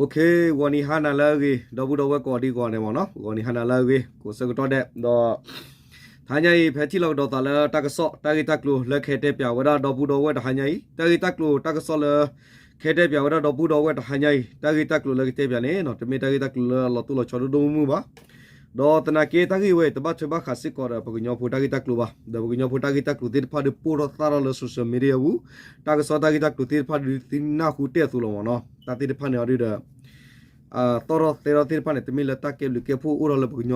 ဂီၤနံၤဟါနၤလၢအဂ့ၤ ဒီပုၢ်ဒီဝဲၢ်ကိးဒံကိးဂၤန့ၣ်မ့ၢ်နီၤ, ဂီၤနံၤဟါနၤလၢအဂ့ၤ ကိးဆၢကတီၢ်ဒဲး ဒီး တဟါညါအံၤ ဖဲထံၣ်လိာ်ကဒီးသးလၢတၢ်ကစီၣ် တၢ်ဂ့ၢ်တၢ်ကျိၤလၢကဟဲတဲပၠးဝဲဒၣ်ဒီပုၢ်ဒီဝဲၢ်တဟါညါအံၤ တၢ်ဂ့ၢ်တၢ်ကျိၤတၢ်ကစီၣ်လၢ ကဟဲတဲပၠးဝဲဒၣ်ဒီပုၢ်ဒီဝဲၢ်တဟါညါအံၤ တၢ်ဂ့ၢ်တၢ်ကျိၤလၢကတဲပၠးန့ၣ် တမ့ၢ်တၢ်ဂ့ၢ်တၢ်ကျိၤလၢအလီၤတိၢ်လီၤဆီဒိၣ်ဒိၣ်မုၢ်မုၢ်ဘၣ်. ဒီးသနာ်က့တၢ်ဂ့ၢ်ဝဲအံၤ တဘၣ်ထွဲဘၣ်ဃးစ့ၢ်ကီးဒီးပှၤကညီဖိတၢ်ဂ့ၢ်တၢ်ကျိၤဘၣ်. ဒီးပှၤကညီဖိတၢ်ဂ့ၢ်တၢ်ကျိၤသ့ၣ်တဖၣ်ဒုးပိၢ်ထီၣ်သၣ်ထီၣ်လၢ social media ပူၤ, တၢ်ကစီၣ်တၢ်ဂ့ၢ်တၢ်ကျိၤသ့ၣ်တဖၣ်ဒုးသုနၢ်ဟူတဲအသိးလီၤမ့ၢ်နီၤ, တၢ်သ့ၣ်တဖၣ်န့ၣ်အီၤဒုးဒီး သီၣ်ထီၣ်သဲထီၣ်သ့ၣ်တဖၣ်န့ၣ် တမ့ၢ်လၢတၢ်ကဲဘျုးကဲဖှိၣ်အိၣ်ထီၣ်လၢပှၤကည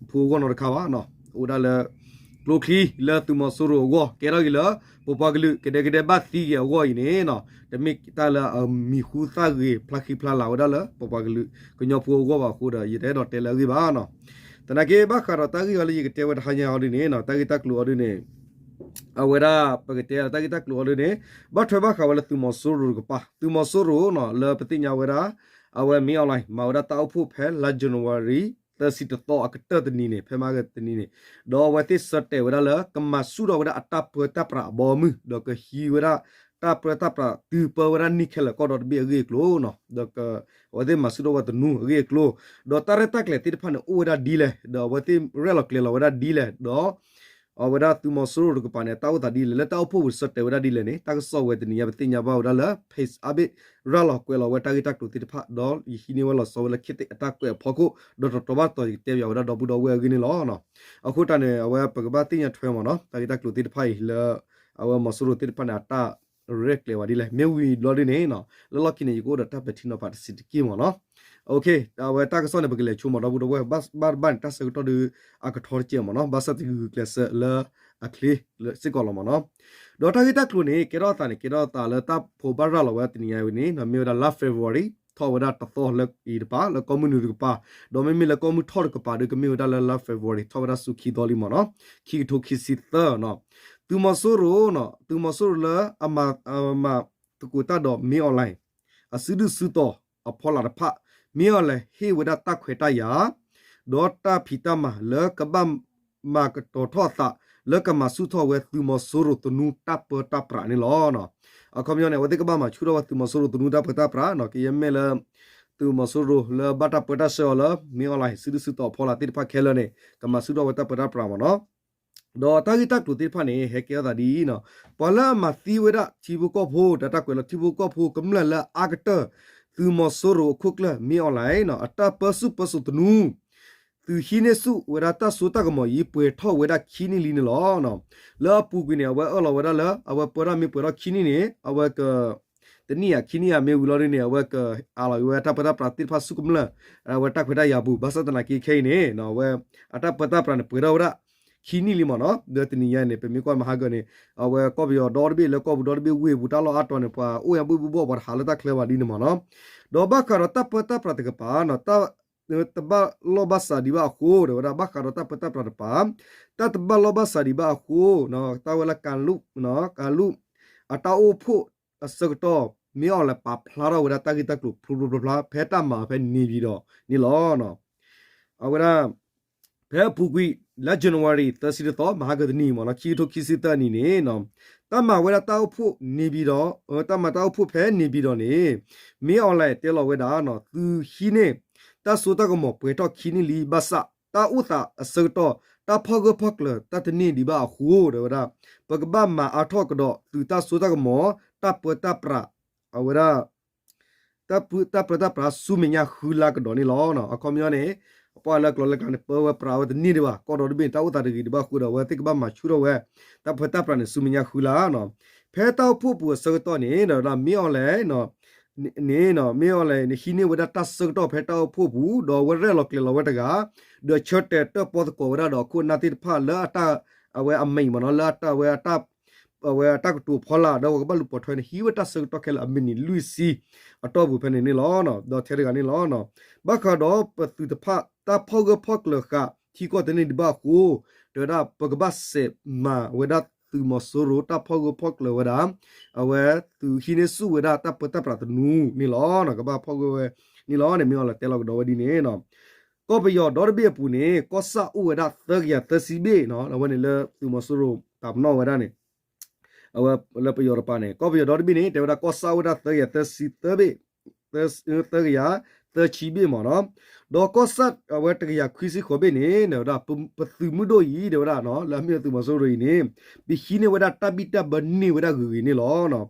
ီဖိအဂီၢ်နီတခါဘၣ်နီၤ, အိၣ်ဒၣ်လၢ ကျိချံလၢသုးမီၤစိရိၤအဂီၢ် ကဲထီၣ်က့ၤလၢ ပပှၤကလုာ်ကဒဲကဒဲဘၣ်သံက့ၤအဂီၢ်အံၤန့ၣ်နီၤ, တမ့ၢ်တၢ်လၢအမံၤဟူသၣ်ဂ့ၤဖျါဃံဖျါလၤဝဲဒၣ်လၢ ပပှၤကလုာ်ကညီဖိအဂီၢ်ဘၣ်အဃိဒီး ယတအဲၣ်ဒိးတဲလၢအဂ့ၢ်ဘၣ်နီၤ. သနာ်က့ဘၣ်ဃးဒီးတၢ်ဂ့ၢ်အီၤလၢယကတဲဝဲတဟါညါအီၤဒုန့ၣ်နီၤ, တၢ်ဂ့ၢ်တၢ်ကျိၤအီၤဒုန့ၣ် အဝဲဒၣ်ပကတဲတၢ်ဂ့ၢ်တၢ်ကျိၤအီၤဒုန့ၣ် ဘၣ်ထွဲဘၣ်ဃးဝဲလၢသုးမီၤစိရိၤတကပၤ, သုးမီၤစိရိၤနီၤလၢပသ့ၣ်ညါဝဲဒၣ် အဝဲမ့ၢ်အီၣ်လဲၣ် မၤဝဲဒၣ်တၢ်အိၣ်ဖှိၣ်ဖဲလါ January သၢဆံတသီအကတၢၢ်တနံၤန့ၣ် ဖဲမဟါကတနံၤန့ၣ်, ဒီးအဝဲသ့ၣ်ဆၢတဲာ်ဝဲဒၣ်လၢ ကမၤဆူၣ်ထီၣ်ဝဲဒၣ်အတၢ်ပၢတၢ်ပြးအဘီအမုၢ် ဒီးကဟံးဝဲဒၣ်တၢ်ပၢတၢ်ပြးတုၤပၢဝဲဒၣ်နံၣ်ခဲလၢာ်ကီၢ်ဒီတဘ့ၣ်အဂ့ၢ်အကျိၤနီၤ, ဒီး အဝဲသ့ၣ်မၤဆူၣ်ထီၣ်ဝဲသနူအဂ့ၢ်အကျိၤ, ဒီးတၢ်ရဲၣ်တၢ်ကျဲၤသ့ၣ်တဖၣ်န့ၣ် အိၣ်ဝဲဒၣ်ဒ်လဲၣ်, ဒီးအဝဲသ့ၣ်ရဲၣ်လီၤကျဲၤလီၤဝဲဒၣ်ဒ်လဲၣ်, ဒီး အဝဲဒၣ်သုးမီၤစိရိၤတကပၤန့ၣ် တၢ်အိၣ်သးဒ်လဲၣ် လၢတၢ်အိၣ်ဖှိၣ်ပူၤဆၢတဲာ်ဝဲဒၣ်ဒ်လဲၣ်န့ၣ် တၢ်ကစီၣ်ဝဲတနံၤညါပသ့ၣ်ညါဘၣ်ဝဲဒၣ်လၢ page update ရၤလီၤကွဲးလီၤဝဲတၢ်ဂ့ၢ်တၢ်ကျိၤသ့ၣ်တဖၣ် ဒီးယဟံးန့ၢ်ဝဲလီၤဆီဝဲလၢ ခေတ်သစ် အတၢ်ကွဲးအဖီခိၣ် ဒီးတတီၤဘၣ်တတီၤယကတဲပၠးဝဲဒၣ်ဒီပုၢ်ဒီဝဲၢ်အဂ့ၢ်န့ၣ်လီၤ. အဃိတၢ်န့ၣ် အဝဲပကဘၣ်သ့ၣ်ညါထွဲမ့ၢ်နီၤ တၢ်ဂ့ၢ်တၢ်ကျိၤသ့ၣ်တဖၣ်အံၤလၢ အဝဲမီၤစိရိၤသ့ၣ်တဖၣ်န့ၣ် အတၢ်ရဲၣ်ကျဲၤဝဲဒ်လဲၣ် မ့ၢ်ဝံၤဘျီဒ်န့ၣ်နီၤ လၢလီၢ်ခံန့ၣ် ယကအိၣ်ဒီးတၢ်ပဲာ်ထံနီၤဖးတစဲးတက့ၢ်မ့ၢ်နီၤ. အဝဲတၢ်ကစီၣ်န့ၣ် ပကလဲၤဆိမ့ၢ်ဒီပုၢ်ဒီဝဲၢ် ဘၣ်တဘၣ်န့ၣ် တၢ်ဆၢကတီၢ်ဒီးအကထီတကဲးမ့ၢ်နီၤ ဘၣ်ဆၣ်သဂုာ်ကျဲးစၢးလၢအချ့စ့ၢ်ကီးလီၤမ့ၢ်နီၤ. ဒီးတၢ်ဂ့ၢ်တၢ်ကျိၤန့ၣ် ကဲထီၣ်အသးန့ၣ် ကဲထီၣ်အသးလၢတၢ်ဖိးဘၣ်ရၤလီၤဝဲတနံၤညါဝဲန့ၣ် မ့ၢ်ဝဲဒၣ်လါ February ထီၣ်ဝဲဒၣ်တသီလၢအံၤတပၤ လၢကီၢ်မုၢ်နုာ်တကပၤ, ဒီးမ့မ့ၢ်လၢကီၢ်မုၢ်ထီၣ်တကပၤဒီး ကမ့ၢ်ဝဲဒၣ်လၢလါ February ထီၣ်ဝဲဒၣ်ဆူခံသီလံမ့ၢ်နီၤ, ခံကထိခံဆံသၢနီၤ. သုးမီၤစိရိၤနီၤ သုးမီၤစိရိၤလၢအမၤ အမၤသကိးတၢ်ဒီးမ့ၢ်အီၣ်လဲၣ် အစုဒုၣ်စုတီၤအဖီလာ်တဖၣ် မ့ၢ်အီၣ်လဲၣ်ဟ့ၣ်ဝဲဒၣ်တၢ်ခွဲးတၢ်ယာ် ဒီးတၢ်ဖံးတၢ်မၤလၢကဘၣ်မၤကတီၤထီၣ်အသး လၢကမၤဆူၣ်ထီၣ်ဝဲသုးမီၤစိရိၤသနူတၢ်ပၢတၢ်ပြးန့ၣ်လီၤ. အခီပညီန့ၣ် အဝဲသ့ၣ်ကဘၣ်မၤဆူၣ်ထီၣ်ဝဲသုးမီၤစိရိၤသနူတၢ်ပၢတၢ်ပြးနီၤ ကယဲၢ်မ့ၢ်လၢ သုးမီၤစိရိၤလၢဘၣ်တၢ်ပၢတၢ်ဆှၢအီၤလၢ မ့ၢ်အီၣ်လဲၣ် စုဒုၣ်စုတီၤအဖီလာ်သ့ၣ်တဖၣ်ခဲလၢာ်န့ၣ် ကမၤဆူၣ်ထီၣ်ဝဲတၢ်ပၢတၢ်ပြးမ့ၢ်နီၤ. ဒီးတၢ်ဂ့ၢ်တၢ်ကျိၤသ့ၣ်တဖၣ်န့ၣ် ဟဲကဲထီၣ်သးဒ်အံၤနီၤ, ပှၤလၢအမၤသံဝဲဒၣ်ထံဖိကီၢ်ဖိ ဒီးတၢ်ကွဲးလီၤထံဖိကီၢ်ဖိကမျၢၢ်လၢအအါကတၢၢ် သုးမီၤစိရိၤအခိၣ်ကျၢၢ်မ့ၢ်အီၣ်လဲၣ်နီၤ အတၢ်ပၢဆူၣ်ပၢစိးသနူ သုးဟံးန့ၢ်ဆူၣ်ဝဲဒၣ်တၢ်စိတၢ်ကမီၤအံၤ ပှဲၤထီၣ်ဝဲဒၣ်ခံနံၣ်လံန့ၣ်လီၤ. လၢအပူၤကွံာ်န့ၣ် အဝဲအၢၣ်လီၤဝဲဒၣ်လၢ အဝဲပၢတၢ်မ့ၢ်ပှဲၤထီၣ်ခံနံၣ်န့ၣ် အဝဲက တနံၣ်ဧါခံနံၣ်ဧါမ့ၢ်ဝံၤလီၤဒ်န့ၣ် အဝဲကအးလီၤက့ၤဝဲတၢ်ပၢတၢ်ပြးသ့ၣ်တဖၣ်ဆူၣ်ကမျၢၢ် အဝဲတၢ်ခွဲးတၢ်ယာ်ပူၤ ဘၣ်ဆၣ်သနာ်က့ခဲအံၤန့ၣ် အဝဲအတၢ်ပၢတၢ်ပြးန့ၣ် ပှဲၤထီၣ်ဝဲဒၣ်ခံနံၣ်လံမ့ၢ်နီၤ. ဒီးတနံၤညါန့ၣ် ပမ့ၢ်ကွၢ်မဟါကၢန့ၣ် အဝဲကီၢ်ပယီၤဒီတဘ့ၣ်လၢကီၢ်ပူၤဒီတဘ့ၣ်ဝ့ၢ်ပူၤတၢ်လီၢ်အါတီၤန့ၣ် ပှၤအိၣ်ညါဘှ့ၣ်ဘှ့ၣ်ဘှီၣ် ပှၤတဟးလၢတၢ်ချၢဘၣ်ဒ်န့ၣ်မ့ၢ်နီၤ. ဒီးဘၣ်ဃးဒီးတၢ်ပၢတၢ်ပြးတကပၤနီၤ တၢ် တဘၣ်လိာ်ဘၣ်စးဒံးဘၣ်အဃိ တဲဝဲဒၣ်ဘၣ်ဃးဒီးတၢ်ပၢတၢ်ပြးတကပၤ တၢ်တဘၣ်လိာ်ဘၣ်စးဒံးဘၣ်အဃိ တၢ်ဝဲလၢ ကလူး ကလူး အတၢ်အိၣ်ဖှိၣ်အဆၢကတီၢ် မ့ၢ်အီၣ်လဲၣ်ပာ်ဖျါထီၣ်ဝဲဒၣ်တၢ်ဂ့ၢ်တၢ်ကျိၤဖျိဖျိဖျါဖျါ ဖဲတၢ်မၤဖဲန့ၣ်ပၠီၤဒီးန့ၣ်လီၤ. အဝဲဒၣ် ဖဲအပူၤကွံာ် လါ January သၢဆံတသီ မဟါကတနံၤမ့ၢ်နီၤ ခံကထိခံဆံသၢနံၣ်န့ၣ် တၢ်မၤဝဲဒၣ်တၢ်အိၣ်ဖှိၣ်န့ၣ်ပၠီၤဒီး တၢ်မၤတၢ်အိၣ်ဖှိၣ်ဖဲန့ၣ်ပၠီၤဒီးန့ၣ် မ့ၢ်အီၣ်လဲၣ်တဲလီၤဝဲဒၣ် သုးဟံးန့ၢ် တၢ်စိတၢ်ကမီၤပှဲၤထီၣ်ခံနံၣ်လံ ဘၣ်ဆၣ် တၢ်အိၣ်သးအဆၢကတီၢ် တၢ်ဖီၣ်ဂၢၢ်ဖီၣ်ကျၢၤတၢ်တန့ၢ်ဒံးဘၣ်အဃိ တဲဝဲဒၣ် ပကဘၣ်မၤအါထီၣ်ကဒီးသုးတၢ်စိတၢ်ကမီၤ တၢ်ပၢတၢ်ပြး အဝဲဒၣ် တၢ်ပၢတၢ်ပြးဆူမဲာ်ညါဃုလါကဒီးန့ၣ်လီၤ. အခီပညီန့ၣ် ပှၤလၢကျိၤလၢကျါန့ၣ် ပၢဝဲပြးဝဲတန့ၢ်ဒံးဘၣ် ကီၢ်ဒီတဘ့ၣ်န့ၣ် တၢ်အိၣ်သးတဂ့ၤဒံးဘၣ်အဃိဒီး အဝဲသ့ၣ်ကဘၣ်မၤဆူၣ်ထီၣ်ဝဲ တၢ်ပၢတၢ်ပြးန့ၣ် ဆူမဲာ်ညါဃုလါနီၤ. ဖဲတၢ်အိၣ်ဖှိၣ်ပူၤအဆၢကတီၢ်န့ၣ် ဒီးမ့ၢ်အီၣ်လဲၣ် န့ၣ် မ့ၢ်အီၣ်လဲၣ်န့ၣ် ဟံးန့ၢ်ဝဲဒၣ်တၢ်ဆၢကတီၢ်ဖဲတၢ်အိၣ်ဖှိၣ်ပူၤ ဒီးအဝဲရဲၣ်လီၤကျဲၤလီၤဝဲတဂၤ ဒီးဆၢတဲာ်တၢၣ်ပီၣ်သကိးဝဲဒၣ်ဒီးအခိၣ်အနၢ်သ့ၣ်တဖၣ်လၢအတၢ် အဝဲအမဲာ်မ့ၢ်နီၤ လၢအတၢ်ဝဲ အဝဲအတၢ်ကတိၤဖီလာ် ဒီးပှၤကဘၣ်လူၤပိာ်ထွဲန့ၣ် ဟံးဝဲတၢ်ဆၢကတီၢ်ခဲလၢာ်အမံးနံးလွံၢ်ဆံအတီၢ်ပူၤဖဲန့ၣ်န့ၣ်လီၤ. ဒီးထဲတဂၤန့ၣ်လီၤ. ဘၣ်ဃးဒီးပသုးတဖၣ် တၢ်ဖီၣ်ဂၢၢ်ဖီၣ်ကျၢၤဃာ်ထံကီၢ်တန့ၢ်ဒံးဘၣ်အဃိ တဲဝဲဒၣ် ပကဘၣ်စဲးမၤဝဲဒၣ်သုးမီၤစိရိၤ တၢ်ဖီၣ်ဂၢၢ်ဖီၣ်ကျၢၤဝဲဒၣ် အဝဲသုးဟံးန့ၢ်ဆူၣ်ဝဲဒၣ်တၢ်ပၢတၢ်ပြးသနူန့ၣ်လီၤ. ကဘၣ်ဖီၣ်ဂၢၢ်ဝဲန့ၣ်လီၤန့ၣ် မ့ၢ်အီၣ်လဲၣ်တဲလီၤကဒီးဝဲဒ်န့ၣ် ကီၢ်ပယီၤဒီတဘ့ၣ်အပူၤန့ၣ် ကီၢ်ဆၣ်အိၣ်ဝဲဒၣ်သၢကယၤသၢဆံဘ့ၣ်နီၤ အဝဲန့ၣ်လၢသုးမီၤစိရိၤတၢ်ပနီၣ်ဝဲဒၣ်န့ၣ် အဝဲလၢပယီၤတပၤန့ၣ် ကီၢ်ပယီၤဒီတဘ့ၣ်န့ၣ် တဲဝဲဒၣ်ကီၢ်ဆၣ်အိၣ်ဝဲဒၣ်သၢကယၤသၢဆံသၢဘ့ၣ် သၢကယၤသၢဆံဘ့ၣ်မ့ၢ်နီၤ, ဒီးကီၢ်ဆၣ်အဝဲတကယၤခွံဆံဃိးဘ့ၣ်န့ၣ် တဲဝဲဒၣ် ပသုးမုၢ်ဒိၣ်အံၤ တဲဝဲဒၣ် လၢအမ့ၢ်သုးမီၤစိရိၤအံၤန့ၣ် ပဟံးန့ၢ်ဝဲဒၣ်တၢ်ဘံၣ်တၢ်ဘၢန့ၢ်ဝဲဒၣ်ဂ့ၤဂ့ၤန့ၣ်လီၤ.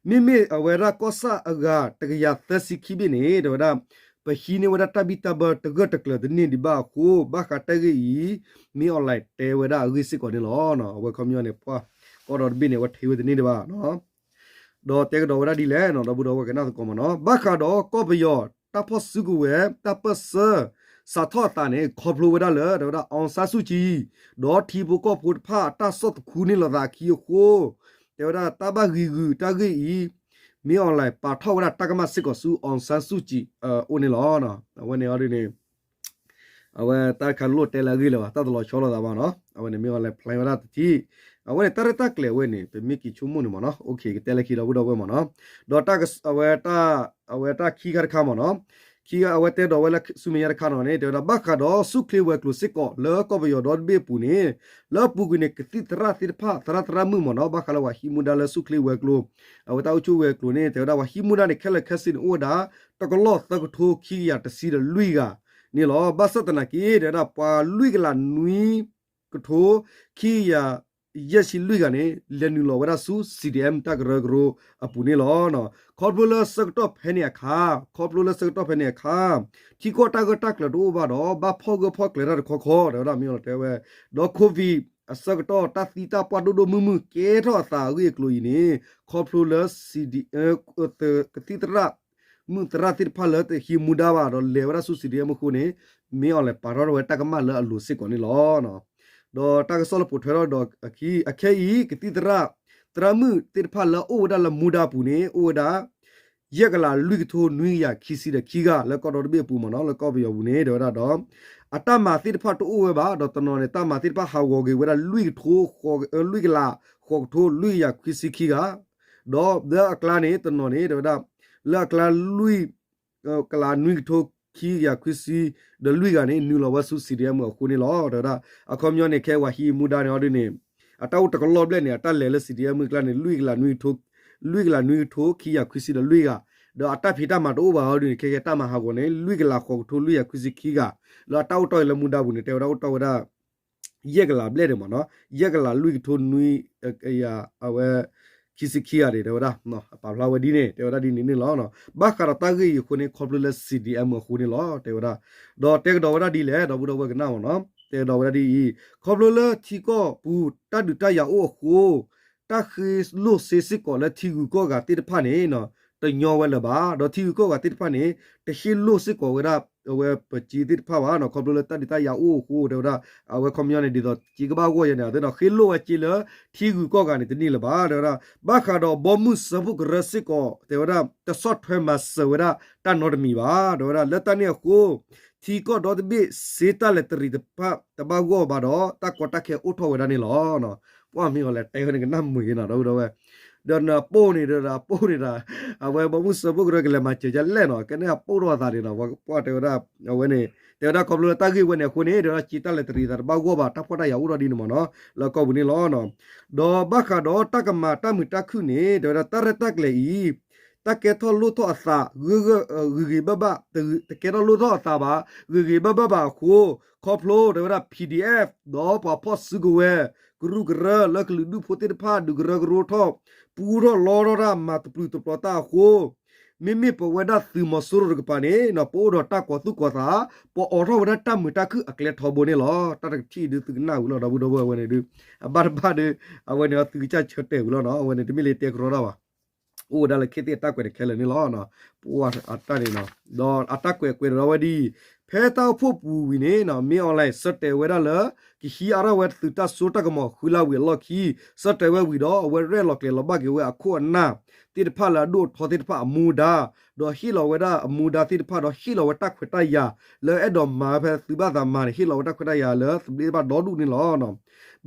မ့မ့ၢ်အဝဲဒၣ်ကီၢ်ဆၣ်အဂၤတကယၤသၢဆံခံဘ့ၣ်န့ၣ် တဲဝဲဒၣ် ပဟံးန့ၢ်ဝဲဒၣ်တၢ်ဘံၣ်တၢ်ဘၢတဂၢၢ်တကျၢၤတန့ၢ်ဒံးဘၣ်အဃိ ဘၣ်ဃးတၢ်ဂ့ၢ်အံၤ မ့ၢ်အီၣ်လဲၣ်တဲဝဲဒၣ်အဂ့ၢ်စ့ၢ်ကီးန့ၣ်လီၤ. အဝဲခီပညီန့ၣ် ပှၤကီၢ်ဒီတဘ့ၣ်န့ၣ် အဝဲထံၣ်ဝဲတန့ၢ်ဒံးဘၣ် ဒီးတဲကဒီးဝဲဒၣ်ဒ်လဲၣ်နီၤ ဒီပုၢ်ဒီဝဲၢ်ကနၣ်သကိးမ့ၢ်နီၤ, ဘၣ်ဃးဒီးကီၢ်ပယီၤတၢ်ဖီၣ်စုကဝဲၤ တၢ်ပၢၢ်ဆၢ စးထီၣ်အသးန့ၣ် ခီဖျိဝဲဒၣ်လၢ တဲဝဲဒၣ် အောင်ဆန်းစုကြည် ဒီးထံဖိကီၢ်ဖိတဖၣ်အတၢ်ဆီၣ်သခူန့ၣ်လီၤသးအခံအဃိ တဲဝဲဒၣ်တၢ်ဘၣ်ဂံၤဂုာ်တၢ်ဂ့ၢ်အံၤ မ့ၢ်အီၣ်လဲၣ်ပာ်ထီၣ်ဝဲဒၣ်တၢ်ကမၣ်စ့ၢ်ကီးဆူ အောင်ဆန်းစုကြည် အအိၣ်န့ၣ်လီၤ. အဝဲန့ၣ်အီၤဒ်န့ၣ် အဝဲတၢ်တခါလိၣ်တဲလၢအဂ့ၢ်လၢၤဘၣ် တၢ်တလီၤဆီလိာ်သးဘၣ်နီၤ, အဝဲန့ၣ်မ့ၢ်အီၤလဲၣ် plan ဝဲဒၣ်တထံၣ်, အဝဲန့ၣ်တၢ်ရဲၣ်တၢ်ကျဲၤအဝဲန့ၣ် ပမ့ၢ်က့ၤဆိကမိၣ်န့ၣ်မ့ၢ်နီၤ ကတဲလၢခံဒီပုၢ်ဒီဝဲၢ်မ့ၢ်နီၤ, ဒီးအဝဲ အဝဲတၢ်ခံခါတခါမ့ၢ်နီၤ, ခံခါအဝဲတဲဒီးဝဲလၢဆူမဲာ်ညါတခါနီၤန့ၣ် တဲဝဲဒၣ် ဘၣ်ဃးဒီးဆူၣ်ချ့ဝဲၤကျိၤစ့ၢ်ကီး လၢကီၢ်ပယီၤဒီတဘ့ၣ်အပူၤန့ၣ် လၢအပူၤကွံာ်န့ၣ် ကသံၣ်သရၣ်သ့ၣ်တဖၣ် သရၣ်သရၣ်မုၣ်မ့ၢ်နီၤ ဘၣ်ဃးလၢပှၤဟံးမူဒါလၢဆူၣ်ချ့ဝဲၤကျိၤ အဝဲတၢ်အိၣ်ဆူၣ်ဝဲၤကျိၤန့ၣ် တဲဝဲဒၣ်ပှၤဟံးမူဒါန့ၣ် ခဲလၢာ်ခဲဆ့န့ၣ် အိၣ်ဝဲဒၣ် တကလီၢ်သၢကထိခံကယၤတဆံဒီးလွံၢ်ဂၤန့ၣ်လီၤ. ဘၣ်ဆၣ်သနာ်က့ တဲဝဲဒၣ်ပှၤလွံၢ်ကလးနွံကထိ ခံကယၤယဲၢ်ဆံလွံၢ်ဂၤန့ၣ် လဲၤနုာ်လီၤဝဲဒၣ်ဆူ CDM တၢ်ကရၢကရိအပူၤန့ၣ်လီၤ. ခီဖျိလၢဆၢကတီၢ်ဖဲန့ၣ်အခါ, ခီဖျိလၢဆၢကတီၢ်ဖဲန့ၣ်အခါ ထံကီၢ်တၢ်ဂၢၢ်တၢ်ကျၢၤတအိၣ်ဘၣ်ဒီး ဘၣ်ဖီၣ်ဂၢၢ်ဖီၣ်ကျၢၤတၢ်တခီခီ တဲဝဲဒၣ်မ့ၢ်အီၤတဲဝဲ, ဒီး COVID အဆၢကတီၢ်တၢ်သံတၢ်ပှၢ်ဒိၣ်ဒိၣ်မုၢ်မုၢ်ကဲထီၣ်အသးအဂ့ၢ်အကျိၤအံၤန့ၣ် ခီဖျိလၢ ကသံၣ်သရၣ် မုၣ်သရၣ်သ့ၣ်တဖၣ်လၢတဟံးမူဒါဘၣ်ဒီးလဲၤဝဲဒၣ်ဆူ CDM အဃိန့ၣ် မ့ၢ်အီၤလဲၣ်ပာ်ထီၣ်ဝဲတၢ်ကမၣ်လၢအလိၤစ့ၢ်ကီးန့ၣ်လီၤ. ဒီးတၢ်ကစီၣ်လၢပိာ်ထွဲထီၣ်ဒီးအခံ အခဲအံၤ ကသံၣ်သရၣ် သရၣ်မုၣ်သ့ၣ်တဖၣ်လၢအအိၣ်ဝဲဒၣ်လၢမူဒါပူၤန့ၣ် အိၣ်ဝဲဒၣ် ယဲၢ်ကလးလွံၢ်ကထိနွံကယၤခံဆံဒီးခံဂၤ လၢကီၢ်ဒီတဘ့ၣ်အပူၤမ့ၢ်နီၤ လၢကီၢ်ပယီၤပူၤန့ၣ် တဲဝဲဒၣ်ဒီး အတၢ်မၤသ့ၣ်တဖၣ်တအိၣ်ဝဲဘၣ် ဒီးတနီၤန့ၣ် တၢ်မၤသ့ၣ်တဖၣ်ဟးဂီၤက့ၤဝဲဒၣ်လွံၢ်ကထိ လွံၢ်ကလးဃိးကထိလွံၢ်ကယၤခွံဆံခံဂၤ ဒီးလၢအကျါန့ၣ် တနီၤန့ၣ် တဲဝဲဒၣ် လၢအကျါလွံၢ် ကလးနွံကထိခံကယၤခွံဆံဒီးလွံၢ်ဂၤန့ၣ် နုာ်လီၤဝဲဆူ CDM အဃိန့ၣ်လီၤ. တဲဝဲဒၣ် အခီပညီန့ၣ် ခဲပှၤဟံးမူဒါန့ၣ်အီၤဒ်န့ၣ် အတၢ်အိၣ်တကလီၢ်ဘျဲၣ်န့ၣ် အတၢ်လဲၤလၢ CDM အကျါန့ၣ် လွံၢ်ကလးနွံကထိ လွံၢ်ကလးနွံကထိခံကယၤခွံဆံဒီးလွံၢ်ဂၤ ဒီးအတၢ်ဖံးတၢ်မၤတအိၣ်ဘၣ်အီၤဒ်န့ၣ် ခဲကဲတၢ်မၤဟးဂီၤန့ၣ် လွံၢ်ကလးဃိးကထိလွံၢ်ကယၤခွံဆံခံဂၤ လၢအတၢ်အိၣ်တီၢ်အံၤလၢမူဒါပူၤန့ၣ် တဲဝဲဒၣ်အိၣ်တီၢ်ဝဲဒၣ် ယဲၢ်ကလးဘျဲၣ်ဒံးမ့ၢ်နီၤ ယဲၢ်ကလးလွံၢ်ကထိနွံ အဝဲ ခံဆံခံဂၤန့ၣ် တဲဝဲဒၣ် ပာ်ဖျါဝဲဒ်န့ၣ် တဲဝဲဒၣ်ဒ်န့ၣ်န့ၣ်လီၤ. ဘၣ်ဃးဒီးတၢ်ဂ့ၢ်အံၤအဃိန့ၣ် ခီဖျိလၢ CDM အဃိန့ၣ်လီၤ တဲဝဲဒၣ် ဒီးတဲကဒီးဝဲဒၣ်ဒ်လဲၣ် ဒီပုၢ်ဒီဝဲၢ်ကနၣ်မ့ၢ်နီၤ တဲကဒီးဝဲဒၣ်ဒ်အံၤ ခီဖျိလၢထံကီၢ်ပူၤတၢ်ဒုးတၢ်ယၤအိၣ်အဃိ တၢ်ဃ့လိၢ်စ့စ့ၢ်ကီးလၢထံဂုၤကီၢ်ဂၤသ့ၣ်တဖၣ်န့ၣ် တညီဝဲလၢၤဘၣ် ဒီးထံဂုၤကီၢ်ဂၤသ့ၣ်တဖၣ်န့ၣ် တဃ့လိၢ်စ့ၢ်ကီးဝဲဒၣ် အဝဲပစ့သ့ၣ်တဖၣ်ဘၣ်နီၤ ခီဖျိလၢတၢ်ဒုးတၢ်ယၤအိၣ်အဃိ တဲဝဲဒၣ် အဝဲခီပညီန့ၣ် ဒ်သိးစ့ကဘၣ်ဂီၢ်ယဲန့ၣ် အသ့ဒီးဃ့လိၢ်ဝဲစ့လၢ ထံဂုၤကီၢ်ဂၤန့ၣ်တန့ၢ်လၢၤဘၣ် တဲဝဲဒၣ် ဘၣ်ဃးဒီးဘီမုၢ်စၢဖှိၣ်ကရၢစ့ၢ်ကီး တဲဝဲဒၣ် တဆီၣ်ထွဲမၤစၢၤဝဲဒၣ်တၢ်နီတမံၤဘၣ် တဲဝဲဒၣ် လၢတၢ်န့ၣ်အဃိ ထံကီၢ်ဒီတဘ့ၣ်စ့တၢ်လဲၤတရံးတဖၣ်တဘၣ်ဂီၢ်ဘၣ်ဒီး တၢ်ကီတၢ်ခဲအိၣ်ထီၣ်ဝဲဒၣ်န့ၣ်လီၤ. ပှၤမ့ၢ်အီၤလဲၣ်တဲဝဲန့ၣ်ကနၣ်မုာ်က့ၤနီၤ ဒီပုၢ်ဒီဝဲၢ် ဒီးနပိၢ်န့ၣ်ဒီး အပိၢ်န့ၣ်ဒီး အဝဲဘီမုၢ်စၢဖှိၣ်ကရၢကလဲၤမၤစၢၤဒ်လဲၣ်နီၤ ကဲန့ၣ်အပိၢ်ထီၣ်အသးန့ၣ်ဒီး ပှၤတဲဝဲဒၣ် အဝဲန့ၣ် တဲဝဲဒၣ်ခီဖျိလၢတၢ်ဂ့ၢ်ဝဲန့ၣ်အဃိန့ၣ် တဲဝဲဒၣ်စ့တၢ်လဲၤတရံးသးတဘၣ်ဂီၢ်ဘၣ် တၢ်ဖှီၣ်တၢ်ယာ်အိၣ်ထီၣ်ဒ်န့ၣ်မ့ၢ်နီၤ လၢကီၢ်ပူၤန့ၣ်လီၤ. ဒီးဘၣ်ဃးဒီးတၢ်ကမၤတၢ်မုာ်တၢ်ခုၣ်န့ၣ် တဲဝဲဒၣ်တၢ်ရဲၣ်တၢ်ကျဲၤအံၤ တၢ်ကဲထီၣ်လိၣ်ထီၣ်အသး ဂ့ၤဂ့ၤဘၣ်ဘၣ် တကဲထီၣ်လိၣ်ထီၣ်အသးဘၣ် ဂ့ၤဂ့ၤဘၣ်ဘၣ်ဘၣ်အဃိ ခီဖျိတဲဝဲဒၣ် PDF ဒီးပှၤဖီၣ်စုကဝဲၤ ကရူၢ်ကရၢလၢကလုာ်ဒူၣ်ဖိသ့ၣ်တဖၣ် ဒုးကရၢကရိထီၣ် ပူထီၣ်လီထီၣ်တၢ်မၤတပျုာ်တပျီၤတၢ်အဃိ မ့မ့ၢ်ပဝဲဒၣ်သုးမီၤစိရိၤတကပၤန့ၣ် ပအိၣ်ဒီးတၢ်ကီၤသူၣ်ကီၤသး ပအိးထီၣ်ဝဲဒၣ်တၢ်မုာ်တၢ်ခုၣ်အကျဲထီဘိန့ၣ်လီၤ. တၢ်တကထံၣ်ဒုးသုကနၣ်ဝံၤလီၤ ဒီပုၢ်ဒီဝဲၢ်ဝဲန့ၣ်ဒုး အဘၣ်တဘၣ်ဒီး အဝဲန့ၣ်သုကစၢ်ဆၢတဲာ်ဝံၤလီၤနီၤ အဝဲန့ၣ်တမ့ၢ်လၢတဲကရီတၢ်ဘၣ် အိၣ်ဝဲဒၣ်လၢခ့သ့ၣ်အတၢ်ကွဲးတခဲလၢာ်န့ၣ်လီၤ. ပှၤအတၢ်န့ၣ်နီၤ ဒီးအတၢ်ကွဲးကွဲးဒီးဝဲဒ်အံၤ ဖဲတၢ်အိၣ်ဖှိၣ်ပူၤဝံၤန့ၣ် မ့ၢ်အီၤလဲၣ် ဆၢတဲာ်ဝဲဒၣ်လၢ ကဟံးအါထီၣ်ဝဲသုးတၢ်စိတၢ်ကမီၤဃုလါဝံၤအလီၢ်ခံ ဆၢတဲာ်ဝဲဝံၤဒီး အဝဲရဲၣ်လီၤကျဲၤလီၤဘၣ်က့ၤဝဲအခိၣ်အနၢ်သ့ၣ်တဖၣ်လၢအဒိၣ်အထီသ့ၣ်တဖၣ်အမူဒါ ဒီးဟ့ၣ်လီၤဝဲဒၣ်အမူဒါသ့ၣ်တဖၣ်ဒီးဟ့ၣ်လီၤဝဲတၢ်ခွဲးတၢ်ယာ် လၢအဲၣ်ဒိးမၤဖဲသုးဘၣ်သးမၤန့ၣ် ဟ့ၣ်လီၤဝဲတၢ်ခွဲးတၢ်ယာ်လၢသဘျ့ဘၣ်ဒီဒူၣ်န့ၣ်လီၤ.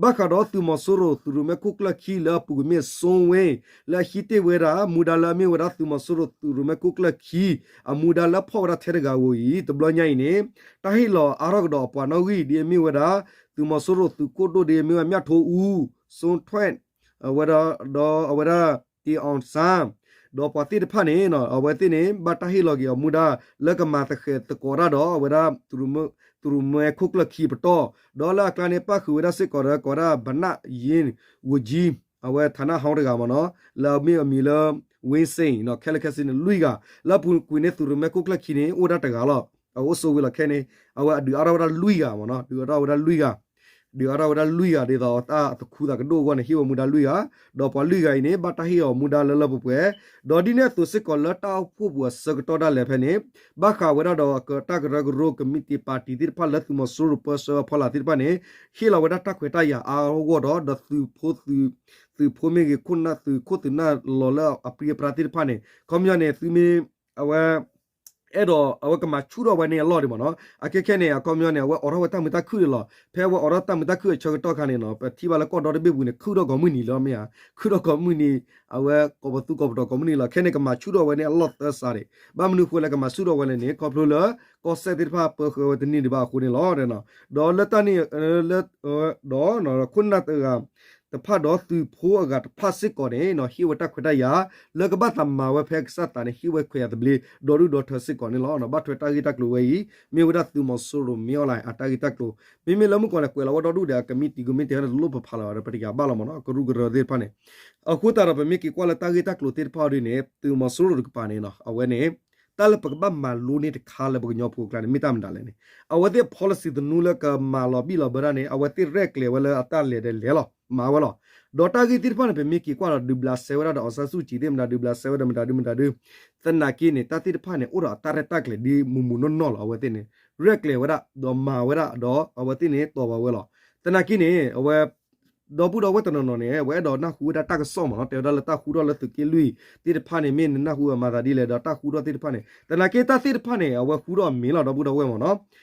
ဘၣ်ဃးဒီးသုးမီၤစိရိၤ သုးရိၣ်မဲခိၣ်ကျၢၢ်ခံလၢအပူၤကွံာ်မ့ၢ် စိဝ့ လၢအဟံးတ့ၢ်ဝဲဒၣ် မူဒါလၢအမ့ၢ်ဝဲဒၣ်သုးမီၤစိရိၤ သုးရိၣ်မဲခိၣ်ကျၢၢ်ခံ အမူဒါလၢဖီၣ်ဝဲဒၣ်ထဲတဂၤဧိၤအံၤ တဘျီညါအံၤန့ၣ် တၢ်ဟ့ၣ်လီၤအါထီၣ်ကဒီးအပှၤနီၣ်ဂံၢ်ဒ်အမ့ၢ်ဝဲဒၣ် သုးမီၤစိရိၤသုးခိၣ်ဒိၣ်ဒ်အမ့ၢ်ဝဲ မြထိုးဦး စိထွဲၣ် အဝဲဒၣ် ဒီးအဝဲဒၣ် တင်အောင်စန်း ဒီးပှၤသ့ၣ်တဖၣ်န့ၣ် အဝဲသ့ၣ်န့ၣ် ဘၣ်တၢ်ဟ့ၣ်လီၤက့ၤအီၤမူဒါ လၢကမၤသဃဲးသကိးတၢ်ဒီးအဝဲဒၣ် သုးရိၣ်မဲခိၣ်ကျၢၢ်ခံပတီၢ်, ဒီးလၢအကျါန့ၣ် ပၣ်ဃုာ်ဝဲဒၣ်စ့ၢ်ကီးဒီးကိးဝဲဒၣ် ဘနၣ်ယ့ၣ်ဝူၤကၠံ အဝဲ ဌာနဟောင်း တဂၤမ့ၢ်နီၤ, လၢအမ့ၢ်အမံၤလၢ ဝ့စ့ၣ်နီၤ, ခဲလၢာ်ခဲဆ့န့ၣ်လွံၢ်ဂၤ, လၢအပူၤကွံာ်န့ၣ် သုးရိၣ်မဲခိၣ်ကျၢၢ်ခံန့ၣ် အိၣ်ဒၣ်တဂၤလီၤ. အအိၣ်ဆိးဝံၤလီၤခဲန့ၣ် အဝဲအဒုးအါထီၣ်ဝဲဒၣ်လွံၢ်ဂၤမ့ၢ်နီၤ, ဒုးအါထီၣ်ဝဲဒၣ်လွံၢ်ဂၤ ဒုးအါထီၣ်ဝဲဒၣ်လွံၢ်ဂၤ ဒ်သိးတၢ်အသခူသးကဒိၣ်အဂီၢ်န့ၣ် ဟ့ၣ်ဝဲမူဒါလွံၢ်ဂၤ, ဒီးပှၤလွံၢ်ဂၤအံၤန့ၣ် ဘၣ်တၢ်ဟ့ၣ်အီၤမူဒါလၢလၢပှဲၤပှဲၤ, ဒီးဒ်န့ၣ်အသိးစ့ၢ်ကီးလၢတၢ်အိၣ်ဖှိၣ်ပူၤအဆၢကတီၢ်ဒၣ်လဲာ်ဖဲန့ၣ် ဘၣ်ဃးဝဲဒၣ်ဒီးတၢ်ကရၢကရိ ကမံးတံာ်ပၣ်တံာ်သ့ၣ်တဖၣ်လၢသုးမီၤစိရိၤပၢဆှၢအဖီလာ်သ့ၣ်တဖၣ်န့ၣ် ဟ့ၣ်လီၤဝဲဒၣ်တၢ်ခွဲးတၢ်ယာ်အါအါဂီၢ်ဂီၢ်ဒီး ဒီးသုးဖိ သုးဖိမ့ၢ်ဂ့ၤ ခိၣ်နၢ်သုးခိၣ်သုးနၢ်လီၤလၢအပြံအပြါသ့ၣ်တဖၣ်န့ၣ် ခီပညီန့ၣ် သုမ့ၢ် အဝဲ အဲၣ်ဒိးအဝဲကမၤဆူၣ်ထီၣ်ဝဲန့ၣ်အလီၢ်ဒံးမ့ၢ်နီၤ, အခဲခဲန့ၣ် အခီပညီန့ၣ် အဝဲအိးထီၣ်ဝဲတၢ်မုာ်တၢ်ခုၣ်ဒံးလီၤ. ဖဲအဝဲအိးထီၣ်တၢ်မုာ်တၢ်ခုၣ်အဆၢကတီၢ်ခါန့ၣ်နီၤ ပထံၣ်ဘၣ်လၢကီၢ်ဒီတဘ့ၣ်ပူၤန့ၣ် ခုၣ်ထီၣ်ကိးမုၢ်နံၤလီၤမ့ၢ်ဧါ, ခုၣ်ထီၣ်ကိးမုၢ်နံၤ အဝဲကိးပသူကိးပတီၤကိးမုၢ်နံၤလီၤ. ခဲန့ၣ် ကမၤဆူၣ်ထီၣ်ဝဲန့ၣ်အလီၢ်သၢစးဒံး, ဘၣ်မနုၤအဃိလဲၣ်ကမၤဆူၣ်ထီၣ်ဝဲလဲၣ်န့ၣ် ခီဖျိလၢ ကီၢ်စဲၣ်သ့ၣ်တဖၣ်ပၢဃဲၤဝဲတန့ၢ်ဒံးဘၣ်အဃိန့ၣ်လီၤ. ဒီးလၢတၢ်န့ၣ် လၢ ဒီး ခိၣ်နၢ်တဂၤ တဖၣ်ဒီးသုးဖိအဂၤတဖၣ်စ့ၢ်ကီးန့ၣ် ဟ့ၣ်ဝဲတၢ်ခွဲးတၢ်ယာ် လၢကဘၣ်သးမၤဝဲဖဲကစၢ်သးန့ၣ် ဟ့ၣ်ဝဲခွဲးယာ်သဘျ့ ဒီဒူၣ်ဒီထၢစ့ၢ်ကီးန့ၣ်လီၤ. ဘၣ်ထွဲတၢ်ဂ့ၢ်တၢ်ကျိၤဝဲအံၤ မ့ၢ်ဝဲဒၣ်သုးမီၤစိရိၤမ့ၢ်အီၣ်လဲၣ် အတၢ်ဂ့ၢ်တၢ်ကျိၤ, မ့မ့ၢ်လၢမုၢ်ကီၢ်လဲၣ်ကွဲးလီၤဝဲဒီဒူၣ်ဒီး အကမံးတံာ်ကမံးတံာ်ဝဲန့ၣ် တလိၣ်ပဖးလီၤဒီး ပတယာ်ဘၣ်လီၤမ့ၢ်နီၤ ကရူၢ်ကရၢသ့ၣ်တဖၣ်န့ၣ် အဃိသတးဒီးပမ့ၢ်က့ၤကွၢ်လၢတၢ်ဂ့ၢ်တၢ်ကျိၤသ့ၣ်တဖၣ်အီၤဒ်န့ၣ် သုးမီၤစိရိၤတကပၤန့ၣ်နီၤ အဝဲန့ၣ် တၢ်လၢပကဘၣ်မၤလိန့ၢ်တခါလၢပကညီဖိအကျါန့ၣ် မ့ၢ်တၢ်မတၤလဲၣ်န့ၣ် အဝဲသ့ၣ် policy သနူလၢကမၤလီၤဘံၣ်လီၤဘၢတၢ်န့ၣ် အဝဲသ့ၣ်ရဲၣ်ကျဲၤဝဲလၢအတၢ်လဲၤဒီးလဲၤလီၤ မၤဝဲလီၤ. ဒီးတၢ်ဂ့ၢ်သ့ၣ်တဖၣ်န့ၣ် ပမ့ၢ်က့ၤကွၢ်ဒီး ဒုးဘျးစဲဝဲဒၣ်ဒီး အောင်ဆန်းစုကြည် သ့ၣ်မတၤ ဒုးဘျးစဲဝဲဒီးမတၤဒုမတၤဒု သနာ်က့န့ၣ် တၢ်သ့ၣ်တဖၣ်န့ၣ် အိၣ်ဒီးအတၢ်ရဲၣ်တၢ်ကျဲၤဒ်မုၢ်မုၢ်နီၢ်နီၢ်လီၤ အဝဲသ့ၣ်န့ၣ် ရဲၣ်ကျဲၤဝဲဒၣ် ဒီးမၤဝဲဒၣ် ဒီးအဝဲသ့ၣ်န့ၣ် တီၢ်ဘၣ်ဝဲလီၤ. သနာ်က့န့ၣ် အဝဲ ဒီပုၢ်ဒီဝဲၢ်တနီၤနီၤန့ၣ် အဝဲအဲၣ်ဒိးနၢ်ဟူဝဲဒၣ်တၢ်ကစီၣ်မ့ၢ်နီၤ တဲဝဲဒၣ်လၢတၢ်ဃူထီၣ်လၢသုးက့လွံၢ်သ့ၣ်တဖၣ်န့ၣ် မ့ၢ်နနၢ်ဟူအမၤသးဒ်လဲၣ် ဒီးတၢ်ဃူထီၣ်သ့ၣ်တဖၣ်န့ၣ် သနာ်က့တၢ်သ့ၣ်တဖၣ်န့ၣ် အဝဲဃူထီၣ်အမ့ၢ်လီၤ ဒီပုၢ်ဒီဝဲၢ်မ့ၢ်နီၤ.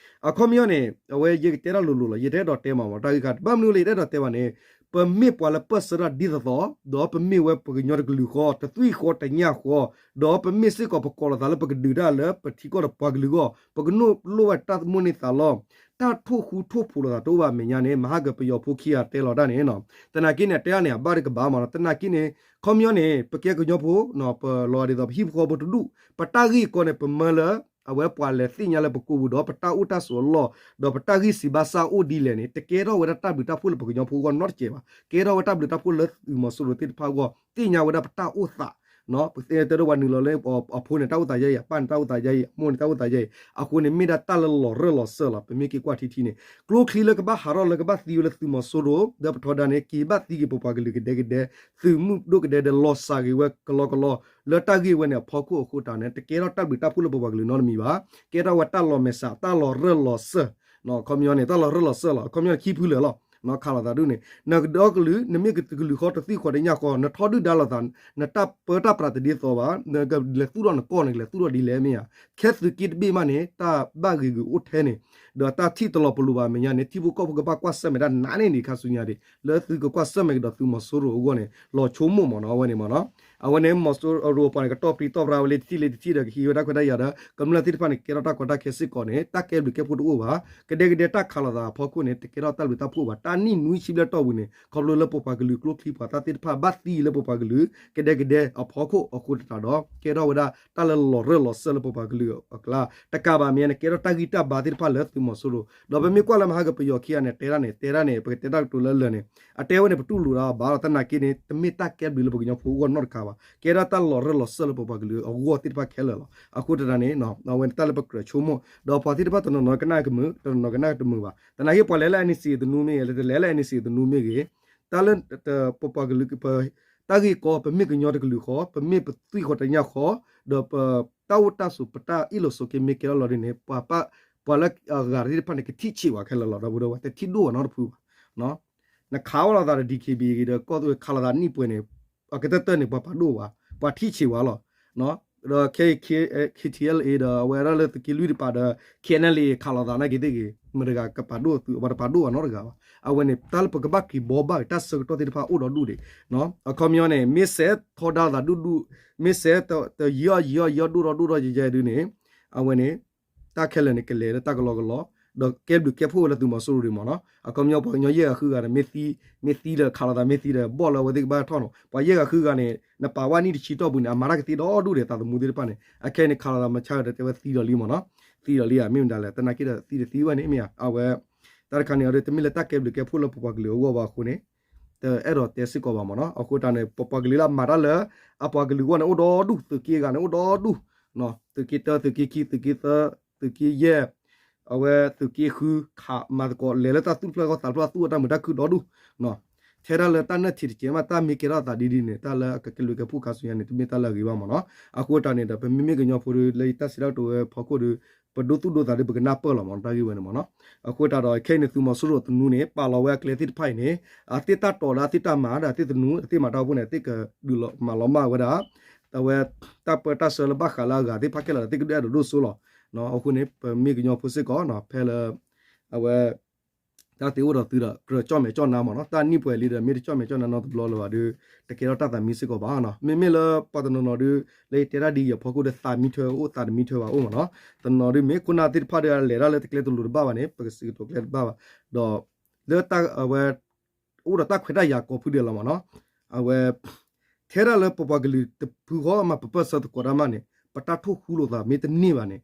အခီပညီန့ၣ် အဝဲယကတဲတၢ်လိၤလိၤလီၤ ယတအဲၣ်ဒိးတဲမးမ့ၢ် တၢ်ဂ့ၢ်ခါ ဘၣ်မနုၤလၢယတအဲၣ်ဒိးတဲဘၣ်န့ၣ် ပမ့ၢ်ပှၤလၢပၢၢ်ဆၢတၢ်ဒ်သိးသိး ဒီးပမ့ၢ်ဝဲပှၤကညီတကလုာ်ဃီ တသွံၣ်ဃီတညၣ်ဃီ ဒီးပမ့ၢ်စ့ၢ်ကီးပကိးလီၤသးလၢပကဒုးတၢ်လၢပထံကီၢ်ဒီးပှၤကလုာ်အဂီၢ် ပကနိၣ်လိၣ်ဝဲတၢ်မိၣ်န့ၢ်သးလီ တၢ်ထိၣ်ဃူထိၣ်ဖိးလိာ်သးတအိၣ်ဘၣ်အမဲာ်ညါန့ၣ် မဟါကပယီၤဖိခံဂၤတဲလီၤတၢ်န့ၣ် သနာ်က့န့ၣ် အတဲဒၣ်န့ၣ် အဘၣ်တကဘၣ်မးနီၤ သနာ်က့န့ၣ် ခီပညီန့ၣ် ပကဲကညီဖိ ပလီၤဂာ်ဒ်သိး ပဟံၣ်ဖိဃီဖိတဒူၣ် ပတၢ်ဂ့ၢ်ကီန့ၣ် ပမၢလၢ အဝဲပှၤလဲၤသ့ၣ်ညါလၢပကိာ်ပူၤဒီး ပတၢ်အိၣ်တၢ်ဆိးအလီၢ် ဒီးပတၢ်ဂံၢ်စၢ်ဘါစၢ်အိၣ်ဒ်လဲၣ်န့ၣ် တကဲထီၣ်ဝဲဒၣ်တၢ်ဘျုးတၢ်ဖှိၣ်လၢပကညီဖိအဂီၢ်နီတစဲးဘၣ်. ကဲထီၣ်ဝဲတၢ်ဘျုးတၢ်ဖှိၣ်လၢသုးမီၤစိရိၤသ့ၣ်တဖၣ်အဂီၢ် သ့ၣ်ညါဝဲဒၣ်ပတၢ်အိၣ်သး ပတဲတၢ်ဒိၣ်ဝဲနုာ်လီၤလၢအဖိန့ၣ် တၢ်အိၣ်သးယဲအံၤ အပၢ်န့ၣ် တၢ်အိၣ်သးယဲအံၤ အမိၢ်န့ၣ် တၢ်အိၣ်သးယဲအံၤ အဃိန့ၣ် မ့ၢ်ဒၣ်တၢ်လၢလီၤရၢၢ်လီၤစၢၢ်လီၤ. ပမ့ၢ်က့ၤကွၢ်ထံထံန့ၣ် ကျိချံလၢကဘၣ်ဟးထီၣ်လၢကဘၣ်သံဝဲလၢသုးမီၤစိရိၤ ဒီးပထီဒါန့ၣ် က့ၤဘၣ်သံက့ၤပပှၤကလုာ်ကဒဲကဒဲ သုးမုၢ်ဒိၣ်ကဒဲဒီးလီၤစၢ်ဂ့ၤဝဲကလီကလီ လၢတၢ်ဂ့ၢ်ဝဲန့ၣ်အဖီခိၣ်အဃိတၢ်န့ၣ် တကဲထီၣ်တၢ်ဘျုးတၢ်ဖှိၣ်လၢပပှၤကလုာ်နီတမံၤဘၣ်. ကဲထီၣ်ဝဲတၢ်လီၤမဲာ်ဆှး တၢ်လီၤရၢၢ်လီၤစၢၢ် ခီပညီန့ၣ် တၢ်လီၤရၢၢ်လီၤစၢၢ်လီၤ. ခီပညီန့ၣ် ခံဖုလၢာ်လီၤ. ခးလိာ်သးဒ်န့ၣ် နကဒီကလုာ် နမ့ၢ်ကလုာ်ဃီတသွံၣ်ဃီတညၣ်ဃီ နထီဒုၣ်ဒါလိာ်သး နတၢ်ပၢတၢ်ပြးတဒ်သိးဘၣ် နကလဲၤသူၣ်ထီၣ်နကီၢ်န့ၣ် ကလဲၤသူၣ်ထီၣ်ဒ်လဲၣ်မ့ၢ်ဧါ. ခဲသုးက့တဘ့ၣ်မးန့ၣ် တၢ်ဘၣ်ဂ့ၤဂ့ၤအိၣ်ထဲန့ၣ် ဒီးတၢ်ထံၣ်တလီၤပလိာ်ဘၣ်အမဲာ်ညါန့ၣ် ထံဖိကီၢ်ဖိကဘၣ်ကွၢ်ဆၢၣ်မဲာ်တၢ်နးန့ၢ်ဒံးခါဆူညါဒံး လၢသုကကွၢ်ဆၢၣ်မဲာ်ကဒီးသုးမီၤစိရိၤအဂီၢ်န့ၣ် လီၤဆိကမိၣ်မ့ၢ်နီၤ အဝဲန့ၣ်မ့ၢ်နီၤ. အဝဲန့ၣ် မီၤစိရိၤအပှၤန့ၣ် ကတီၢ်ပြံတီၢ်ပြါဝဲလၢတထံၣ်လၢတထံၣ်ဒီး ကဟံးဝဲတၢ်ခွဲးတၢ်ယာ်ဒီး ကမျၢၢ်သ့ၣ်တဖၣ်န့ၣ် ကဲထီၣ်တၢ်ကီတၢ်ခဲစ့ၢ်ကီးန့ၣ် တၢ်ကဲဘျုးကဲဖှိၣ်တအိၣ်ဘၣ်. ကဒဲကဒဲတၢ်ခးလိာ်သးအဖီခိၣ်န့ၣ် တကဲထီၣ်တၢ်ဘျုးတၢ်ဖှိၣ်ဘၣ်. တၢ်နံၣ်နွံဆံဘျဲၣ်တီၢ်ပူၤန့ၣ် ခီဖျိလၢပပှၤကလုာ်ကျိချံပှၤသၣ်သ့ၣ်တဖၣ် ဘၣ်သံလၢပပှၤကလုာ် ကဒဲကဒဲအဖီခိၣ်အဃိသတးဒီး ကဲထီၣ်ဝဲဒၣ်တၢ်လၢလီၤရၢၢ်လီၤစၢၢ်လၢပပှၤကလုာ်အကျါ တကးဘၣ်မ့ၢ်န့ၣ် ကဲထီၣ်တၢ်ဂံၢ်တၢ်ဘါသ့ၣ်တဖၣ်လၢသုးမီၤစိရိၤ ဒီးပမ့ၢ်ကွၢ်လၢမဟါကပယီၤခံဂၤန့ၣ် တဲဒၣ်န့ၣ် တဲဒၣ်န့ၣ် ပကတဲတၢ်ကတိၤလၢအလၢာ်န့ၣ် အတဲဝဲန့ၣ် ပတူၢ်လိာ်ဒၣ်ဘၣ်ဒီး သနာ်က့န့ၣ် တမ့ၢ်တၢ်ကဲဘျုးလၢပကညီဖိအဂီၢ်နီတခါဘၣ်. ကဲဒၣ်တၢ်လီၤရၢၢ်လီၤစၢၢ်လၢပပှၤကလုာ်အဂီၢ်သ့ၣ်တဖၣ်ခဲလၢာ်လီၤ. အဃိသတးန့ၣ် အဝဲန့ၣ်တၢ်လၢပကြၢးဆိကမိၣ် ဒီးပှၤသ့ၣ်တဖၣ်တနီၤနီၤကနၣ်ကမုာ် တနီၤနီၤကနၣ်တမုာ်ဘၣ်. သနာ်က့ပှၤလဲၤလၢ NCA သနူမ့ၢ်ဂ့ၤ လၢတလဲၤလၢ NCA သနူမ့ၢ်ဂ့ၤ တၢ်လၢ ပပှၤကလုာ် တၢ်ဂ့ၢ်ကီ ပမ့ၢ်ကညီတကလုာ်ဃီ ပမ့ၢ်ပသွံၣ်ဃီတညၣ်ဃီ ဒီးပတၢ်အိၣ်တၢ်ဆိး ပတၢ်အ့ၣ်လိာ်ဆိးက့မ့ၢ်ကဲထီၣ်လီၤဒ်န့ၣ် ပှၤလၢအဂၤသ့ၣ်တဖၣ်န့ၣ် ကထံၣ်ဆံးဝဲခဲလၢာ်လီၤ. ဒီပုၢ်ဒီဝဲၢ် တထံၣ်ဒိၣ်ဝဲနီတဖုဘၣ်. နခးဝဲလိာ်သးဒီး DKBA ဒီးကီၢ်သူလ့ၤခးလိာ်သးနံၣ်ပှဲၤန့ၣ် အကတၢၢ်တၢၢ်န့ၣ် ပှၤပာ်ဒိၣ်ဘၣ် ပှၤထံၣ်ဆံးဝဲလီၤ. ဒီးခဲအံၤ KTLA ဒီးအဝဲဒၣ်လၢသုးက့လွံၢ်တပၤဒီး KNLA ခးလိာ်သးနာ်က့သ့ၣ်ဂ့ၤ မတၤတဂၤကပာ်ဒိၣ်သုး ပှၤတပာ်ဒိၣ်ဘၣ်နီတဂၤဘၣ်. အဝဲန့ၣ် တၢ်လၢပကဘၣ်က့ၤဘီဘၣ်က့ၤတၢ်ဆၢကတီၢ်သ့ၣ်တဖၣ်အိၣ်ဒီးဒူၣ်ဒံး အခီပညီန့ၣ် မ့ၢ်စဲးထီဒါလိာ်သးဒူၣ်ဒူၣ် မ့ၢ်စဲးတယီၢ်ယီၢ်ယီၢ်ဒိၣ်ထီၣ်ဒိၣ်ထီၣ်ယဲယဲဒုန့ၣ် အဝဲန့ၣ် တၢ်ခဲလၢာ်န့ၣ်ကလဲၤလၢတၢ်ကလီကလီ ဒီးကဲဘျုးကဲဖှိၣ်ဝဲလၢသုးမီၤစိရိၤဒံးမ့ၢ်နီၤ. အခီပညီပှၤကညီယဲၢ်ဂၤဃုဂၤန့ၣ် မ့ၢ်သံ, မ့ၢ်သံဒီးခးလိာ်သး မ့ၢ်သံဒီးဘီၣ်လၢအဝဲသ့ၣ်ကဘၣ်ထီၣ်နီၤ. ပှၤယဲၢ်ဂၤဃုဂၤန့ၣ် နပာ်ဝဲနံၣ်တဆံတီၢ်ပူၤန့ၣ် အမၤတၢ်ကသ့ဒီဒူၣ်ဒီး သးသမူသ့ၣ်တဖၣ်န့ၣ် အခဲအံၤန့ၣ် ခးလိာ်သးမဆါဒီး တဲဝဲသံဒီးလံမ့ၢ်နီၤ. သံဒီးလံဧါ မ့ၢ်မတၤလဲၣ် သနာ်က့ဒီးသံတသံဝဲန့ၣ်မ့ၢ်ဧါ အဝဲ တၢ်တခါန့ၣ်အီၤဒီး တမ့ၢ်လၢတၢ်ကဲဘျုးကဲဖှိၣ်လၢပပှၤကလုာ်အဂီၢ်ဘၣ်အဃိန့ၣ် တအဲၣ်ဒိးတဲစ့ၢ်ကီးဘၣ်မ့ၢ်နီၤ. အဃိတၢ်န့ၣ် ပပှၤကလုာ်လၢအမၤတၢ်လၢ အပှၤကလုာ်အဂီၢ်န့ၣ် အိၣ်ဒီဒူၣ် သုးက့အဂၤန့ၣ် အိၣ်ဒီဒူၣ်, သုးက့တၢ သုးက့ခံ သုးက့သၢ သုးက့ယဲၢ် အဝဲသုးက့ဃု ခးမၤသကိး လဲၤလၢတၢ်သူၣ်တဖျၢၣ်အဂီၢ် သးတဖျၢၣ် သူၣ်အတၢ်မုာ်တၢ်ခုၣ်ဒီဒူၣ် ထဲဒၣ်လၢတၢ်နၢၣ်ထံးတကဲးမး တၢ်မ့ၢ်ကဲထီၣ်သးဒ်ဒ်န့ၣ် တၢ်လၢအကကဲဘျုးကဲဖှိၣ်ခါဆူညါန့ၣ် တမ့ၢ်တၢ်လၢအဂ့ၤဘၣ်မ့ၢ်နီၤ. အဃိတၢ်န့ၣ်ဒီး ပမ့မ့ၢ်ကညီဖိဒီး လၢယတၢ်စံးတၢ်ကတိၤဝဲဖီခိၣ်ဒီး ပဒိသူၣ်ဒိသးဒီး ပကနၢ်ပၢၢ်လီၤမ့ၢ်နီၤ တၢ်ဂ့ၢ်ဝဲန့ၣ်မ့ၢ်နီၤ. အဃိတၢ်ဒီး ခဲအံၤန့ၣ် သုးမီၤစိရိၤသနူန့ၣ် ပာ်လီၤဝဲအကျဲသ့ၣ်တဖၣ်အံၤန့ၣ် အသ့ၣ်တၢ်တီၤဒီးအသ့ၣ်တၢ်မၤဒီး အသ့ၣ်သနူ အသ့ၣ်မၤတၢ်အိၣ်ဖှိၣ်န့ၣ် အသ့ၣ်ကဒုးလီၤမၤလီၤမၢ်ဝဲဒၣ် အဝဲ တၢ်ပၢတၢ်ဆှၢလၢဘၣ်ဃးလၢအဂၤသ့ၣ်တဖၣ်ခဲလၢာ်ဒီး သ့ၣ်ကဒုးအဲၣ်ဒိးဒိၣ်စိလီၤ. အဃိန့ၣ် ပမ့ၢ်ကညီဖိစ့ၢ်ကီး ဖဲလၢ အဝဲ တၢ်သ့အိၣ်ဒီးသုဒီး ကြၢးကၠီၣ်မဲာ်ကၠီၣ်နါမ့ၢ်နီၤ. တၢ်နံၣ်ပှဲၤလံဒီး မ့ၢ်တကၠီၣ်မဲာ်ကၠီၣ်နါနီတဘျီလၢၤဘၣ်ဒီး တကဲထီၣ်တၢ်သးမံစ့ၢ်ကီးဘၣ်နီၤ. မ့မ့ၢ်လၢပှၤတနီၤနီၤဒီး လၢယတဲတၢ်ဒ်အံၤအဖီခိၣ်ဒီး သးမံထွဲအိၣ် သးတမံထွဲဘၣ်အိၣ်မ့ၢ်နီၤ. တနီၤဒီး မ့ၢ်ခိၣ်နၢ်သ့ၣ်တဖၣ်ဒီး လဲၤတၢ်လၢတကျဲတလိၤတဘၣ်ဘၣ်န့ၣ် ပကစံးကတိၤကျဲတဘၣ်ဘၣ် ဒီး လၢတၢ်အဝဲ အိၣ်ဒီးတၢ်ခွဲးတၢ်ယာ်ကိးဖုဒဲးလီၤမ့ၢ်နီၤ. အဝဲ ထဲဒၣ်လၢပပှၤကလုာ်တဖုဃီမး ပပၢၢ်ဆၢသကိးတၢ်မးန့ၣ် ပတၢ်ထိၣ်ဃူလိာ်သးမ့ၢ်တန့ၢ်ဘၣ်န့ၣ်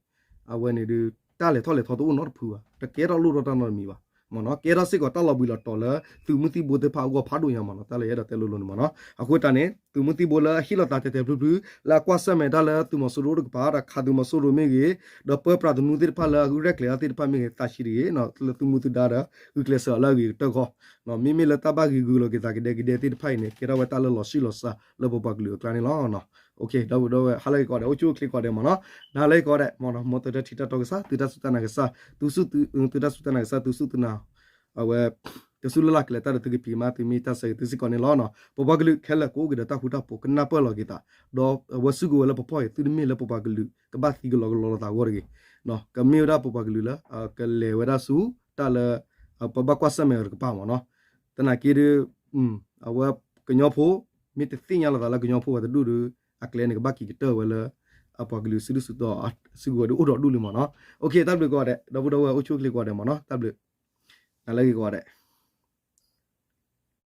အဝဲန့ၣ်ဒီး တၢ်လဲၤထီၣ်လဲၤထီတအိၣ်နီတဖုဘၣ်. တကဲထီၣ်လိၣ်ထီၣ်တၢ်နီတမံၤဘၣ်မ့ၢ်နီၤ. ကဲထီၣ်စ့ၢ်ကီးတၢ်လီၤဘှံးလီၤတီၤလၢ သုးမုၢ်သံၣ်ဘိသ့ၣ်တဖၣ်အဂီၢ်ဖးဒိၣ်ညါမ့ၢ်နီၤ. တၢ်လၢယအဲၣ်ဒိးတဲလိၤလိၤန့ၣ်မ့ၢ်နီၤ. အဃိတၢ်န့ၣ် သုးမုၢ်သံၣ်ဘိလၢအဟ့ၣ်လီၤသးတဲာ်တဲာ်ဖျုးဖျုး လၢအကွၢ်ဆၢၣ်မဲာ်တၢ်လၢသုးမီၤစိရိၤအိၣ်တကပၤ ဒီးခးသုးမီၤစိရိၤမ့ၢ်ဂ့ၤ ဒီးပၢပြးသနူသ့ၣ်တဖၣ်လၢအဂုၢ်ရဲၣ်ကျဲၤတၢ်သ့ၣ်တဖၣ်မ့ၢ်ဂ့ၤ သးဆံးတဂ့ၤ လၢသုးမုၢ်သုဒါဒီး ဂုာ်ကျဲးစၢးအီၤလၢအဂ့ၤကတၢၢ်ဂီၢ် မ့မ့ၢ်လၢတၢ်ဘၣ်ဂ့ၤဂုာ်လီၤက့ၤသးကဒဲကဒဲသ့ၣ်တဖၣ်အံၤန့ၣ် ကဲထီၣ်ဝဲတၢ်လၢလီၤဆံၣ်လီၤစှၤလၢပပှၤကလုာ်အကျါန့ၣ်လီၤ. ဒီပုၢ်ဒီဝဲၢ် ဟါလၢဂ့ၤကိးဂၤဒဲး အိၣ်ဆူၣ်အိၣ်ချ့ကိးဂၤဒဲးမ့ၢ်နီၤ. နၤလၢဂ့ၤကိးဂၤဒဲးမ့ၢ်နီၤ. မ်သုတထံၣ်တၢ်တီကစၢ် သုတၢ်စူၢ်တၢ်နာ်ကစၢ် သုစူၢ်သု သုတၢ်စူၢ်တၢ်နာ်ကစၢ် သုစူၢ်သုနာ် အဝဲ တစူၢ်လၢ်လၢ်ကလဲၤတၢ်ဒီးသုကဖံးကမၤသုမ့ၢ်တၢ်ဆၢဂ့ၤသုစ့ၢ်ကီးန့ၣ်လီၤ. ပပှၤကလုာ်ခဲလၢာ်ကအိၣ်က့ၤဒီးတၢ်ဃူတၢ်ဖိးကနၢ်ပၢၢ်လီၤက့ၤသး ဒီးအဝဲစူၢ်က့ၤဝဲလၢပဖီၣ်အံၤ သုတမ့ၢ်လၢပပှၤကလုာ်ကဘၣ်သံကလီကလီလိာ်သးအဂီၢ်တဂ့ၤ ကမ့ၢ်ဝဲဒၣ်ပပှၤကလုာ်လၢ ကလဲၤဝဲဒၣ်ဆူ တၢ်လၢ ပဘၣ်ကွၢ်ဆၢၣ်မဲာ်အီၤတကပၤမ့ၢ်နီၤ. သနာ်က့ဒီး အဝဲကညီဖိ မ့ၢ်တသ့ၣ်ညါလိာ်သးလၢကညီဖိဝဲတဒူၣ်ဒီး အကျဲန့ၣ်ကဘၣ်က့ၤကတၢၢ်ဝဲလၢ အပှၤကလုာ်စုဒုၣ်စုတီၤ စုကဝဲၤဒုးအိၣ်ဒီးဒူၣ်လံမ့ၢ်နီၤ. တၢ်ဘျုးကိးဂၤဒဲး ဒီပုၢ်ဒီဝဲၢ် အိၣ်ဆူၣ်အိၣ်ချ့ကိးဂၤဒဲးမ့ၢ်နီၤ. တၢ်ဘျုး နၤလၢဂ့ၤကိးဂၤဒဲး